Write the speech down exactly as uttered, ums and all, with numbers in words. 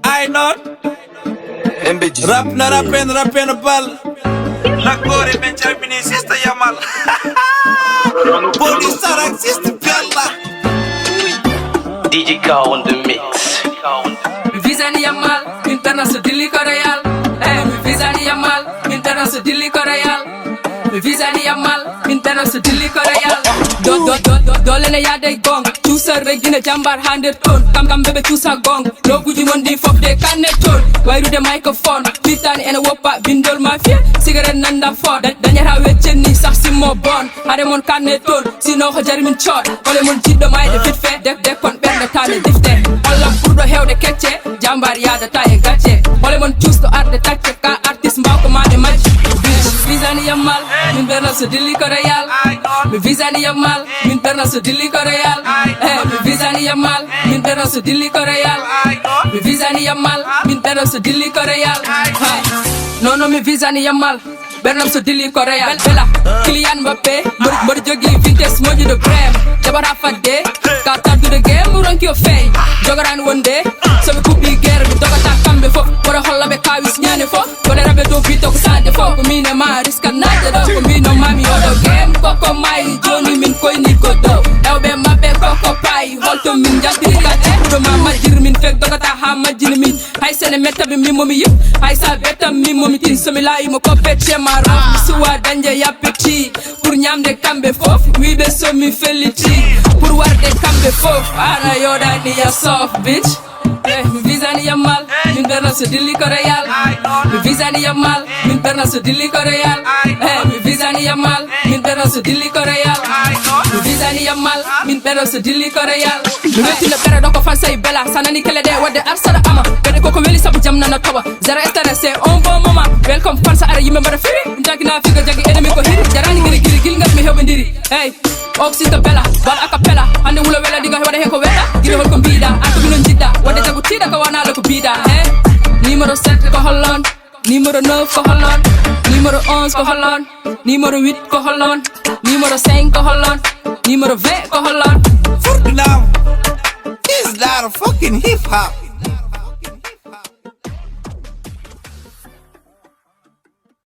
Ay noon. Rap na rappen, rappen bal. Naggore, min calmini sista Yamal. Boni sarak sista Bella. D J K on the mix. Mi visani Yamal, min ɓerna so dilli ko Real. Eh, mi visani Yamal, min ɓerna so dilli ko Real. Mi visani Yamal, min ɓerna so dilli ko Real. Do do do do dole ne yaade gong. Cuusa regina jambar ha nder ton. Kam kam bebe cuusa gong. Loguji mon ɗi fof de kanne ton. Wayrude microphone. Fittani ene woppa bindol mafia. Sigaret nanda fort. Da- Dañata weccen ni sax simmo bon. Hade mon kanne ton. Sino ko jari min coot. Ole mon jiɗɗo mayde vite fait. Dek dek kon ɓernde tane difte. Holla ɓurɗo hewde kecce. Jambar yadata e gacce. Ole mon cuusto arde tacce. Ka artiste mbawko made majji. Visani Yamal. Min ɓerna so dilli ko Real. Mi visani Yamal. Min ɓerna so dilli ko Real. Eh, mi visani Yamal. Min ɓerna so dilli ko Real. Mi visani Yamal. Min ɓerna so dilli ko Real. Hay. Non non, mi visani Yamal. Ɓernam so dilli ko Real. Bela, Kylian Mbappé. Mboɗo mboɗo jogii vitesse moƴƴude brem. Jaɓata fadde. Ka taddude game ronki o feeñ. Jogarani wonde. So ɓe kuɓɓi guerre mi dogata kamɓe fof. Mboɗo holla ɓe kawis ñande fof. Mboɗo raɓe dow bito ko sade fof. Ko min e ma riskannaade ɗo. Ko mbino mami oɗo game. Koko mayi joni min koyni ko dow. Ewɓe maɓɓe koko payi. Holto min jaltiri kate. Ɗo ma majjir min fek dogata ha majjini min. Hay sene mettaɓe min momi yip. Hay sa bettam min momi tin. Somi layi mo ko pecce ma ro. Mi suwa dañde yappeti. Pour ñamde kamɓe fof. Wiɓe somi felliti. Pour warde kamɓe fof. Ana yoɗani ya sof bitch. Eh, mi visani Yamal, min ɓerna so dilli ko Real. Mi visani Yamal, min ɓerna so dilli ko Real. Eh, mi visani Yamal, min ɓerna so dilli ko Real. Mi visani Yamal, min ɓerna so dilli ko Real. Mi wettino ɓere ɗo ko fansay bela. Sa nani kele ɗe wadde arsara ama. Ɓeɗe koko weli sabu jam nana tawa. Zéro stress, c'est un bon moment. Welcome fansa ara yimɓe mbaɗa firi. Jagina figa jagi ennemi ko hiri. Jarani giri giri gil ngat mi heɓodiri. Hey, oxyde bela, bal a cappella. Hande wulo wela diga waɗa he ko weɗa. Giri holko mbiɗa, an ko minon jiɗɗa. Wadde jago tiiɗa ko wana ko biɗa. Hey, numéro sept ko hollon. Numéro neuf ko hollon. Numéro onze ko hollon. Numéro huit ko hollon. Numéro cinq ko hollon. Numéro vingt ko hollon. Furɗinaama. This is not a fucking hip hop.